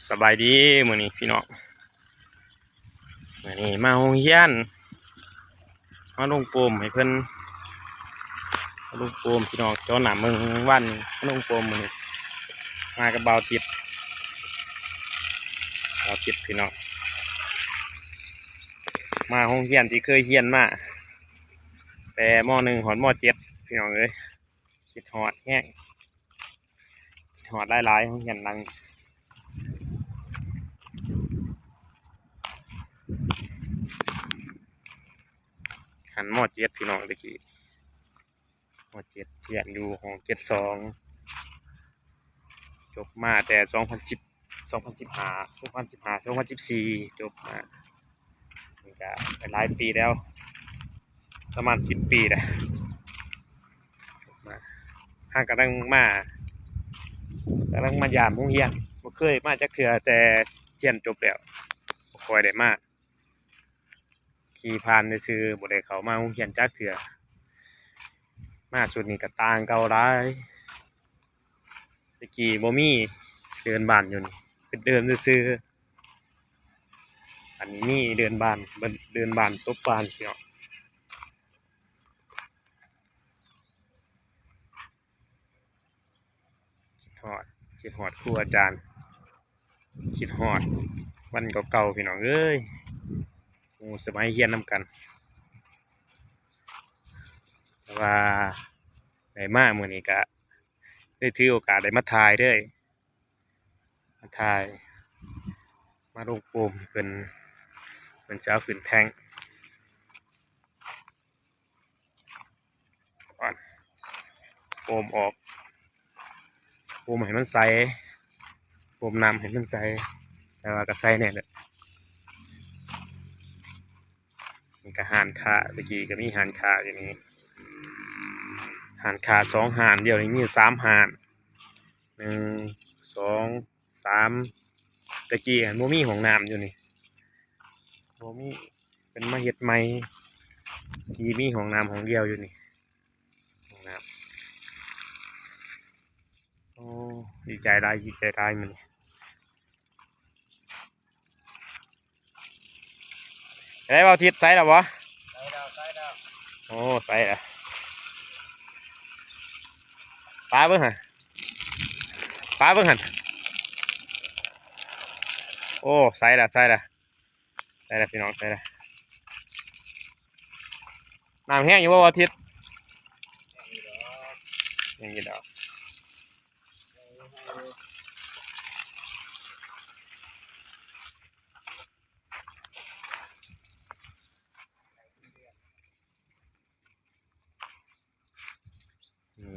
ສະບາຍດີ ມື້ນີ້ພີ່ນ້ອງ ມື້ນີ້ມາໂຮງຮຽນ ມາລົງໂປມໃຫ້ເພິ່ນ ມາລົງໂປມພີ່ນ້ອງ ເຈາະນ້ຳເບິ່ງ ວານນີ້ມາລົງໂປມ ມື້ນີ້ມາກັບບ່າວຕິດ ບ່າວຕິດພີ່ນ້ອງ ມາໂຮງຮຽນທີ່ເຄີຍຮຽນມາ ແຕ່ ມ.ໜຶ່ງ ຮອດ ມ.ເຈັດ ພີ່ນ້ອງເອີຍ ຄິດຮອດແຮງ ຄິດຮອດຫຼາຍໆ ໂຮງຮຽນຫຼັງ ຫັ້ນ ມ.ເຈັດ ພີ່ນ້ອງ ແຕ່ກີ້ ມ.ເຈັດ ຮຽນຢູ່ຫ້ອງເຈັດສອງ ຈົບມາແຕ່ ສອງພັນສິບ ສອງພັນສິບຫ້າ ສອງພັນສິບຫ້າ ສອງພັນສິບສີ່ ຈົບມາ ນີ້ກະຫຼາຍປີແລ້ວ ປະມານສິບປີແລ້ວ ມາ ຫາກຳລັງມາ ກຳລັງມາຢາມໂຮງຮຽນ ບໍ່ເຄີຍມາຈັກເທື່ອ ແຕ່ຮຽນຈົບແລ້ວ ບໍ່ຄ່ອຍໄດ້ມາ ຂີ່ຜ່ານຊື່ໆ ບໍ່ໄດ້ເຂົ້າມາໂຮງຮຽນຈັກເທື່ອ ມາຊຸດນີ້ກະຕ່າງເກົ່າຫຼາຍ ແຕ່ກີ້ບໍ່ມີເດີ່ນບ້ານຢູ່ນີ້ ເປັນເດີ່ນຊື່ໆ ອັນນີ້ມີເດີ່ນບ້ານ ເດີ່ນບ້ານຕົບປານພີ່ນ້ອງ ຄິດຮອດ ຄິດຮອດຄູອາຈານ ຄິດຮອດວັນເກົ່າໆ ພີ່ນ້ອງເອີຍ ໝູ່ສະໄໝຮຽນນຳກັນ ແຕ່ວ່າໄດ້ມາມື້ນີ້ກະ ໄດ້ຖືໂອກາດໄດ້ມາຖ່າຍເດີ ມາຖ່າຍ ມາລົງໂປມເພິ່ນ ເພິ່ນຊິເອົາຂຶ້ນແທ່ງ ໂປມອອກ ໂປມໃຫ້ມັນໃສ ໂປມນ້ຳໃຫ້ມັນໃສ ແຕ່ວ່າກະໃສແນ່ແຫຼະ ນີ້ກະຮ້ານຄ້າ ແຕ່ກີ້ກະມີຮ້ານຄ້າຢູ່ນີ້ ຮ້ານຄ້າສອງຮ້ານ ດຽວນີ້ມີຢູ່ສາມຮ້ານ ໜຶ່ງ ສອງ ສາມ ແຕ່ກີ້ຫັ້ນບໍ່ມີຫ້ອງນ້ຳຢູ່ນີ້ ບໍ່ມີ ເພິ່ນມາເຮັດໃໝ່ ທີ່ມີຫ້ອງນ້ຳຫ້ອງດຽວຢູ່ນີ້ ຫ້ອງນ້ຳ ໂອ້ ດີໃຈຫຼາຍ ດີໃຈຫຼາຍມື້ນີ້ ໄດ້ບໍ່ ທິດ ໃສແລ້ວບໍ່? ໃສແລ້ວ ໃສແລ້ວ ໂອ້ ໃສແລ້ວ ປາເບິ່ງຫັ້ນ ປາເບິ່ງຫັ້ນ ໂອ້ ໃສແລ້ວ ໃສແລ້ວ ໃສແລ້ວພີ່ນ້ອງ ໃສແລ້ວ ນ້ຳແຮງຢູ່ບໍ່ ບ່າວທິດ? ແຮງຢູ່ດອກ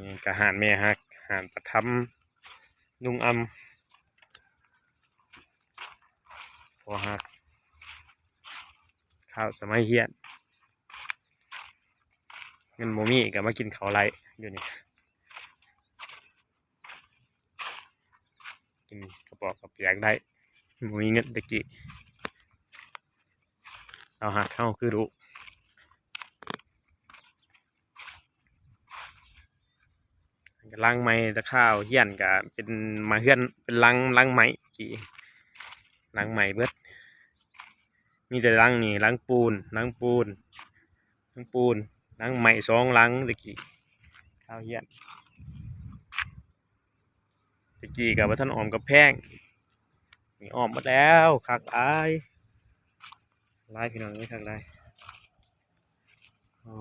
ນີ້ກະຮ້ານແມ່ຮັກ ຮ້ານປະທຳ ລຸງອຳ ພໍ່ຮັກ ຄາວສະໄໝຮຽນ ເງິນບໍ່ມີກະມາກິນເຂົ້າໄລ່ຢູ່ນີ້ ກິນກະປອກກະປຽກໄດ້ ບໍ່ມີເງິນແຕ່ກີ້ ລາວຮັກເຮົາຄືລູກ ຫຼັງໃໝ່ ແຕ່ຄາວຮຽນກະເປັນມາເຮືອນ ເປັນຫຼັງ ຫຼັງໄມ້ກີ້ ຫຼັງໄມ້ເບິດ ມີແຕ່ຫຼັງນີ້ ຫຼັງປູນ ຫຼັງປູນ ຫຼັງປູນ ຫຼັງໄມ້ສອງຫຼັງແຕ່ກີ້ ຄາວຮຽນ ແຕ່ກີ້ກະບໍ່ທັນອ້ອມກຳແພງ ນີ້ອ້ອມໝົດແລ້ວ ຄັກຫຼາຍ ຫຼາຍພີ່ນ້ອງເອີຍ ຄັກຫຼາຍ ໂອ້